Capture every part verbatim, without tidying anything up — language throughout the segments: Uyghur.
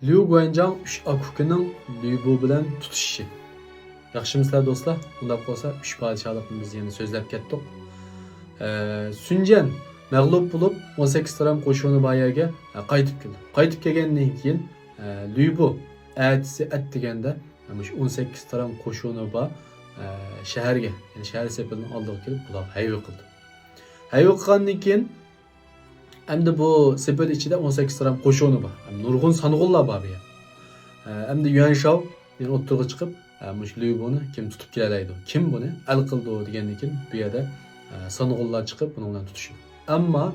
ليۇ گۇەنجاڭ ئۈچ ئاكا ئۇكىنىڭ ليۇبۇ بىلەن تۇتۇشۇشى. ياخشىمۇسىلەر دوستلار؟ ئۇنداق بولسا ئۈچ پادىشاھلىقنى بىز يەنە سۆزلەپ كەتتۇق. ئە، سۈنجەن مەغلۇپ بولۇپ، ئون سەككىز تارام قوشۇنى بار يەرگە، ئە، قايتىپ كەلدى. قايتىپ كەلگەندىن كېيىن، ئە، ليۇبۇ ئەتىسى ئەتىگەندە، ئە، مۇشۇ ئون سەككىز تارام قوشۇنى بار، ئە، شەھەرگە، يەنى شەھەر سېپىلىنىڭ ئالدىغا كېلىپ، بۇلارغا ھەيۋە قىلدى. ھەيۋە قىلغاندىن كېيىن، ئەمدى بۇ سېپىل ئىچىدە ئون سەككىز تارام قوشۇنى بار. ھەم نۇرغۇن سانغۇنلار بار بۇ يەردە. ئە، ئەمدى يۈەنشاۋ يەنە ئوتتۇرىغا چىقىپ، ئە، مۇشۇ ليۇبۇنى كىم تۇتۇپ كېلەلەيدۇ؟ كىم بۇنى ئەل قىلىدۇ دېگەندىن كېيىن بۇ يەردە، ئە، سانغۇنلار چىقىپ بۇنىڭ بىلەن تۇتۇشىدۇ. ئەمما،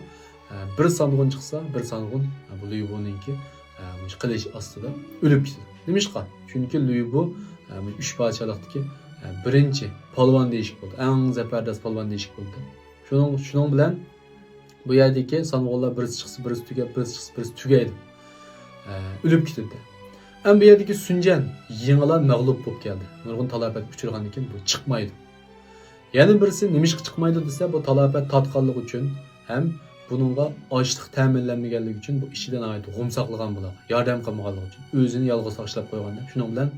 ئە، بىر سانغۇن چىقسا، بىر سانغۇن، ئە، بۇ ليۇبۇنىڭكى، ئە، مۇشۇ قىلىچ ئاستىدا ئۆلۈپ كېتىدۇ. نېمىشقا؟ چۈنكى ليۇبۇ، ئە، مۇشۇ ئۈچ پادىشاھلىقتىكى، ئە، بىرىنچى پالۋان دېيىشكە بولىدۇ. ئەڭ زەپەردەس پالۋان دېيىشكە بولىدۇ. شۇنىڭ، شۇنىڭ بىلەن بۇ يەردىكى سانغۇنلار بىرسى چىقسا، بىرسى تۈگەپ، بىرسى چىقسا، بىرسى تۈگەيدۇ. ئە، ئۆلۈپ كېتىدۇ. ئەمما بۇ يەردىكى سۈنجەن يېڭىلا مەغلۇپ بولۇپ كەلدى. نۇرغۇن تالاپەتكە ئۇچرىغاندىن كېيىن بۇ چىقمايدۇ. يەنە بىرسى نېمىشقا چىقمايدۇ دېسە، بۇ تالاپەت تارتقانلىقى ئۈچۈن ھەم بۇنىڭغا ئاشلىق تەمىنلەنمىگەنلىكى ئۈچۈن بۇ ئىچىدە ناھايىتى غۇم ساقلىغان بۇلارغا. ياردەم قىلمىغانلىقى ئۈچۈن ئۆزىنى يالغۇز تاشلاپ قويغاندا. شۇنىڭ بىلەن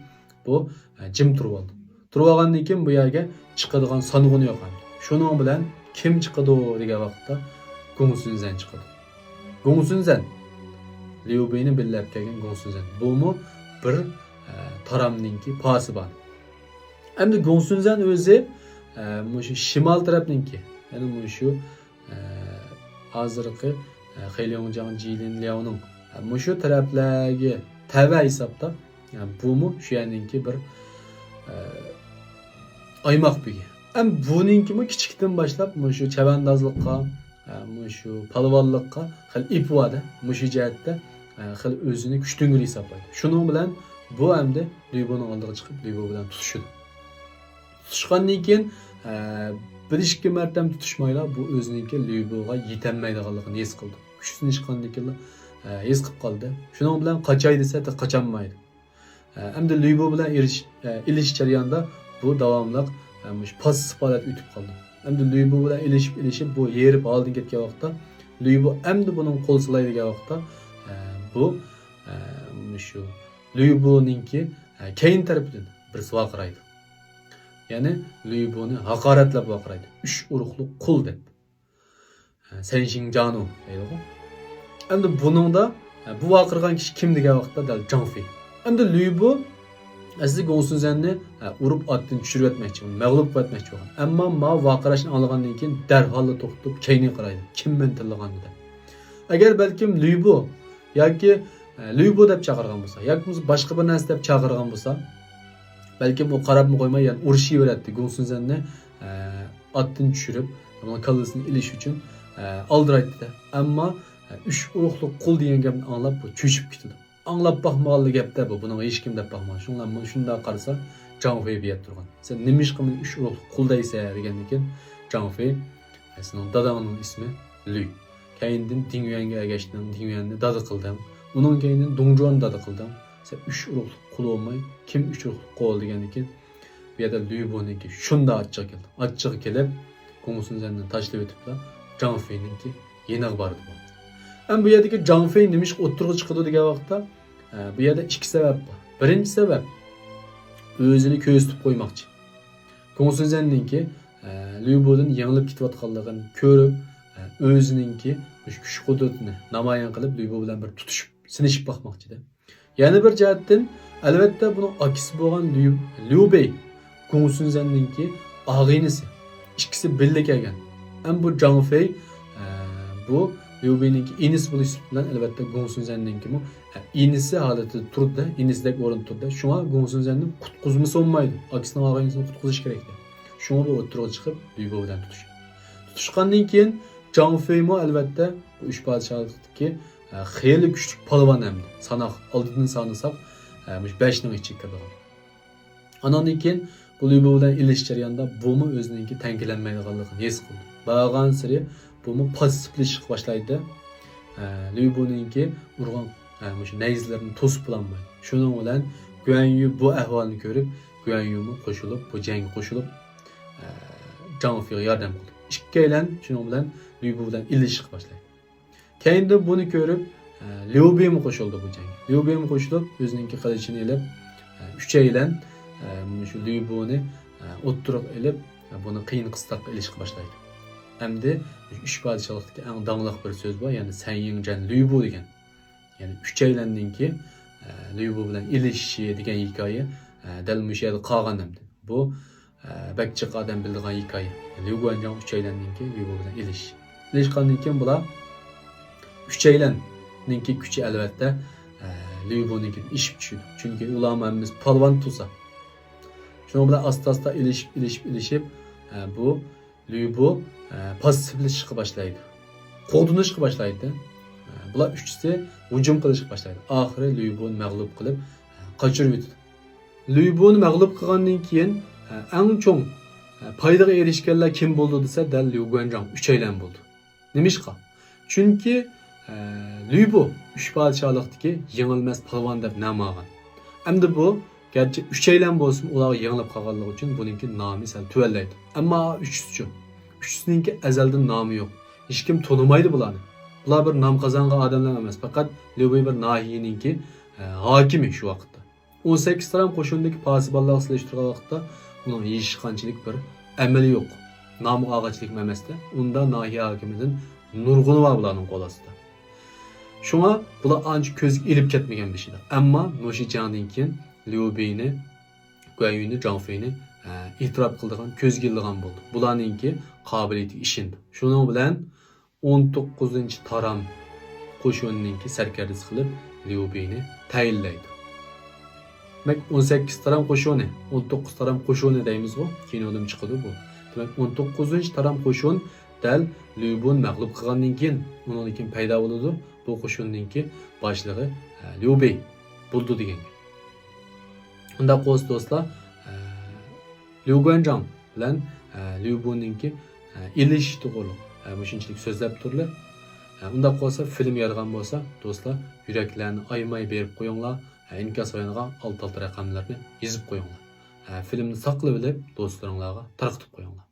بۇ، ئە، جىم تۇرۇۋالدى. تۇرۇۋالغاندىن كېيىن بۇ يەرگە چىقىدىغان سانغۇن يوق ئەمدى. شۇنىڭ بىلەن كىم چىقىدۇ دېگەن ۋاقىتتا گۇڭسۈنزەن چىقىدۇ. گۇڭسۈنزەن. ليۇبىنى بىللە ئەپ كەلگەن گۇڭسۈنزەن. بۇمۇ بىر، ئە، تارامنىڭكى پاسىبانى. ئەمدى گۇڭسۈنزەن ئۆزى، ئە، مۇشۇ شىمال تەرەپنىڭكى، يەنى مۇشۇ ئە، ھازىرقى، ئە، خېليوڭجاڭ، جىلىن لياۋنىڭ، ئە، مۇشۇ تەرەپلەرگە تەۋە ھېسابتا، ئە، بۇمۇ شۇ يەرنىڭكى بىر، ئە، ئايماق بېگى. ئەم بۇنىڭكىمۇ كىچىكتىن باشلاپ مۇشۇ چەۋەندازلىققا، ئە، مۇشۇ پالۋانلىققا خېلى ئېپى بار-دە، مۇشۇ جەھەتتە، ئە، خېلى ئۆزىنى كۈچتۈڭگۈر ھېسابلايدۇ. شۇنىڭ بىلەن بۇ ئەمدى ليۇبۇنىڭ ئالدىغا چىقىپ، ليۇبۇ بىلەن تۇتۇشىدۇ. تۇتۇشقاندىن كېيىن، ئە، بىر ئىككى مەرتەم تۇتۇشمايلا، بۇ ئۆزىنىڭكى ليۇبۇغا يېتەلمەيدىغانلىقىنى ھېس قىلدى. كۈچ سىنىشقاندىن كېيىنلا، ئە، ھېس قىلىپ قالدى. شۇنىڭ بىلەن قاچاي دېسە، تېخى قاچالمايدۇ. ئە، ئەمدى ليۇبۇ بىلەن ئېلىش-، ئە، ئېلىشىش جەريانىدا بۇ داۋاملىق، ئە، مۇشۇ پاسسىپ ھالەتتە ئۆتۈپ قالدى. ئەمدى ليۇبۇ بىلەن ئېلىشىپ، ئېلىشىپ، بۇ ھېرىپ ھالىدىن كەتكەن ۋاقىتتا، ليۇبۇ ئەمدى بۇنىڭغا قول سالاي دېگەن ۋاقىتتا، ئە، بۇ، ئە، مۇشۇ ليۇبۇنىڭكى، ئە، كەينى تەرىپىدىن بىرسى ۋارقىرايدۇ. يەنى ليۇبۇنى ھاقارەتلەپ ۋارقىرايدۇ. ئۈچ ئۇرۇقلۇق قۇل دەپ. ئە، سەنشىڭجانۇ دەيدىغۇ. ئەمدى بۇنىڭدا، ئە، بۇ ۋارقىرىغان كىشى كىم دېگەن ۋاقىتتا دەل جاڭفېي. ئەمدى ليۇبۇ ئەسلى گۇڭسۈنزەننى، ئە، ئۇرۇپ ئاتتىن چۈشۈرۈۋەتمەكچى، مەغلۇپ قىلىۋەتمەكچى بولغان. ئەمما ما ۋارقىراشنى ئاڭلىغاندىن كېيىن دەرھاللا توختىتىپ كەينىگە قارايدۇ. كىم مېنى تىللىغاندۇ دەپ. ئەگەر بەلكىم ليۇبۇ ياكى، ئە، ليۇبۇ دەپ چاقىرغان بولسا، ياكى بولمىسا باشقا بىر نەرسە دەپ چاقىرغان بولسا، بەلكىم ئۇ قاراپمۇ قويماي، يەنە ئۇرۇشۇۋېرەتتى. گۇڭسۈنزەننى، ئە، ئاتتىن چۈشۈرۈپ، ئۇنىڭ كاللىسىنى ئېلىش ئۈچۈن، ئە، ئالدىرايتتى-دە. ئەمما، ئە، ئۈچ ئۇرۇقلۇق قۇل دېگەن گەپنى ئاڭلاپ، بۇ چۆچۈپ كېتىدۇ. ئاڭلاپ باقمىغانلا گەپ-دە بۇ، بۇنىڭغا ھېچكىم دەپ باقمىغان. شۇڭا مانا شۇنداق قارىسا، جاڭفېي بېيەت تۇرغان. سەن نېمىشقا مېنى ئۈچ ئۇرۇقلۇق قۇل دەيسەن؟ دېگەندىن كېيىن جاڭفېي، ئە، سېنىڭ داداڭنىڭ ئىسمى لۈي. كەينىدىن دىڭيۈەنگە ئەگەشتىڭ، دىڭيۈەننى دادا قىلدىڭ. ئۇنىڭ كەينىدىن دۇڭجۇەننى دادا قىلدىڭ. سەن ئۈچ ئۇرۇقلۇق قۇل بولماي، كىم ئۈچ ئۇرۇقلۇق قۇل دېگەندىن كېيىن، بۇ يەردە ليۇبۇنىڭكى شۇنداق ئاچچىقى كەلدى. ئاچچىقى كېلىپ، گۇڭسۈنزەننى تاشلىۋېتىپلا، جاڭفېينىڭكى يېنىغا باردى بۇ. ئەمما بۇ يەردىكى جاڭفېي نېمىشقا ئوتتۇرىغا چىقىدۇ دېگەن ۋاقىتتا، ئە، بۇ يەردە ئىككى سەۋەب بار. بىرىنچى سەۋەب، ئۆزىنى كۆرسىتىپ قويماقچى. گۇڭسۈنزەننىڭكى، ئە، ليۇبۇدىن يېڭىلىپ كېتىۋاتقانلىقىنى كۆرۈپ، ئە، ئۆزىنىڭكى مۇشۇ كۈچ-قۇدرىتىنى نامايان قىلىپ، ليۇبۇ بىلەن بىر تۇتۇشۇپ، سىنىشىپ باقماقچىدى. يەنە بىر جەھەتتىن، ئەلۋەتتە، بۇنىڭ ئاكىسى بولغان ليۇ، ليۇبېي، گۇڭسۈنزەننىڭكى ئاغىنىسى. ئىككىسى بىللە كەلگەن. ئەمما بۇ جاڭفېي، ئە، بۇ ليۇبېينىڭكى ئىنىسى بولۇش سۈپىتى بىلەن، ئەلۋەتتە، گۇڭسۈنزەننىڭكىمۇ، ئە، ئىنىسى ھالىتىدە تۇرىدۇ، ئىنىسىدەك ئورۇندا تۇرىدۇ. شۇڭا گۇڭسۈنزەننى قۇتقۇزمىسا بولمايدۇ. ئاكىسىنىڭ ئاغىنىسىنى قۇتقۇزۇش كېرەك. شۇڭا بۇ ئوتتۇرىغا چىقىپ، ليۇبېي بىلەن تۇتۇشىدۇ. تۇتۇشقاندىن كېيىن، جاڭفېيمۇ، ئەلۋەتتە، بۇ ئۈچ پادىشاھلىقتىكى، ئە، خېلى كۈچلۈك پالۋان ئەمدى. ساناق، ئالدىدىن سانىساق، ئە، مۇشۇ بەشنىڭ ئىچىگە كىرىدىغان. ئاناندىن كېيىن بۇ ليۇبۇ بىلەن ئېلىشىش جەريانىدا بۇمۇ ئۆزىنىڭكى تەڭ كېلەلمەيدىغانلىقىنى ھېس قىلدى. بارغانسېرى بۇمۇ پاسسىپلىشىشقا باشلايدۇ. ئە، ليۇبۇنىڭكى ئۇرغان، ئە، مۇشۇ نەيزىلىرىنى توسۇپ بولالمايدۇ. شۇنىڭ بىلەن گۈەنيۈ بۇ ئەھۋالنى كۆرۈپ، گۈەنيۈمۇ قوشۇلۇپ، بۇ جەڭگە قوشۇلۇپ، ئە، جاڭفېيغا ياردەم قىلدى. ئىككىيلەن شۇنىڭ بىلەن ليۇبۇ بىلەن ئېلىشىشقا باشلايدۇ. كەينىدىن بۇنى كۆرۈپ، ليۇ بېيمۇ قوشۇلدى بۇ جەڭگە. ليۇ بېيمۇ قوشۇلۇپ، ئۆزىنىڭكى قىلىچىنى ئېلىپ، ئە، ئۈچەيلەن، ئە، مۇشۇ ليۇ بۇنى، ئە، ئوتتۇرىغا ئېلىپ، ئە، بۇنى قىيىن قىستاققا ئېلىشقا باشلايدۇ. ئەمدى ئۈچ پادىشاھلىقتىكى ئەڭ داڭلىق بىر سۆز بار، يەنى سەن يىڭ جەن ليۇ بۇ دېگەن. يەنى ئۈچەيلەننىڭكى، ئە، ليۇ بۇ بىلەن ئېلىشىشى دېگەن ھېكايە، ئە، دەل مۇشۇ يەردە قالغان ئەمدى. بۇ، ئە، بەك جىق ئادەم بىلىدىغان ھېكايە. ليۇ گۇەنجاڭ ئۈچەيلەننىڭكى ليۇ بۇ بىلەن ئېلىشىشى. ئېلىشقاندىن كېيىن بۇلار ئۈچەيلەننىڭكى كۈچى ئەلۋەتتە، ئە، ليۇ بۇنىڭكىدىن ئېشىپ چۈشىدۇ. چۈنكى ئۇلارمۇ ھەممىسى پالۋان تۇرسا. شۇنىڭ بىلەن ئاستا-ئاستا ئېلىشىپ، ئېلىشىپ، ئېلىشىپ، ئە، بۇ ليۇ بۇ، ئە، پاسسىپلىشىشقا باشلايدۇ. قوغدىنىشقا باشلايدۇ. ئە، بۇلار ئۈچىسى ھۇجۇم قىلىشقا باشلايدۇ. ئاخىرى ليۇ بۇنى مەغلۇپ قىلىپ، ئە، قاچۇرۇۋېتىدۇ. ليۇ بۇنى مەغلۇپ قىلغاندىن كېيىن، ئە، ئەڭ چوڭ، ئە، پايدىغا ئېرىشكەنلەر كىم بولدى دېسە، دەل ليۇ گۇەنجاڭ ئۈچەيلەن بولدى. نېمىشقا؟ چۈنكى، ئە، ليۇ بۇ ئۈچ پادىشاھلىقتىكى يېڭىلمەس پالۋان دەپ نام ئالغان. ئەمدى بۇ گەرچە ئۈچەيلەن بولسىمۇ، ئۇلارغا يېڭىلىپ قالغانلىقى ئۈچۈن بۇنىڭكى نامى سەل تۆۋەنلەيدۇ. ئەمما ئۈچىسىچۇ؟ ئۈچىسىنىڭكى ئەزەلدىن نامى يوق. ھېچكىم تونۇمايدۇ بۇلارنى. بۇلار بىر نام قازانغان ئادەملەر ئەمەس، پەقەت ليۇ بۇ بىر ناھىيەنىڭكى، ئە، ھاكىمى شۇ ۋاقىتتا. ئون سەككىز تارام قوشۇنىدىكى پاسىبانلارغا سېلىشتۇرغان ۋاقىتتا ئۇنىڭ ھېچقانچىلىك بىر ئەمىلى يوق. نامى ئالغاچىلىك ئەمەستە، ئۇندا ناھىيە ھاكىمىدىن نۇرغۇنى بار بۇلارنىڭ قول ئاستىدا. شۇڭا بۇلار ئانچە كۆزگە ئېلىپ كەتمىگەن بېشىدا. ئەمما مۇشۇ جەڭدىن كېيىن ليۇ بېينى، گۇەنيۈننى، جاڭ فېينى، ئە، ئېتىراپ قىلىدىغان، كۆزگە ئىلىدىغان بولدى. بۇلارنىڭكى قابىلىيىتىگە ئىشىنىدۇ. شۇنىڭ بىلەن ئون توققۇزىنچى تارام قوشۇنىنىڭكى سەركەردىسى قىلىپ ليۇ بېينى تەيىنلەيدۇ. دېمەك، ئون سەككىز تارام قوشۇنى، ئون توققۇز تارام قوشۇنى دەيمىزغۇ، كىنودىن چىقىدۇ بۇ. دېمەك، ئون توققۇزىنچى تارام قوشۇن دەل ليۇ بۇنى مەغلۇپ قىلغاندىن كېيىن، ئۇنىڭدىن كېيىن پەيدا بولىدۇ. بۇ قوشۇننىڭكى باشلىقى، ئە، ليۇ بېي بولىدۇ دېگەن گەپ. ئۇنداق بولسا دوستلار، ئە، ليۇ گۇەنجاڭ بىلەن، ئە، ليۇ بۇنىڭكى، ئە، ئېلىشىشى توغرۇلۇق، ئە، مۇشۇنچىلىك سۆزلەپ تۇرلى. ئە، ئۇنداق بولسا، فىلىم يارىغان بولسا، دوستلار، يۈرەكلەرنى ئايىماي بېرىپ قويۇڭلار. ئە، ئىنكاس رايونىغا ئالتە ئالتە رەقەملەرنى يېزىپ قويۇڭلار. ئە، فىلىمنى ساقلىۋېلىپ، دوستلىرىڭلارغا تارقىتىپ قويۇڭلار.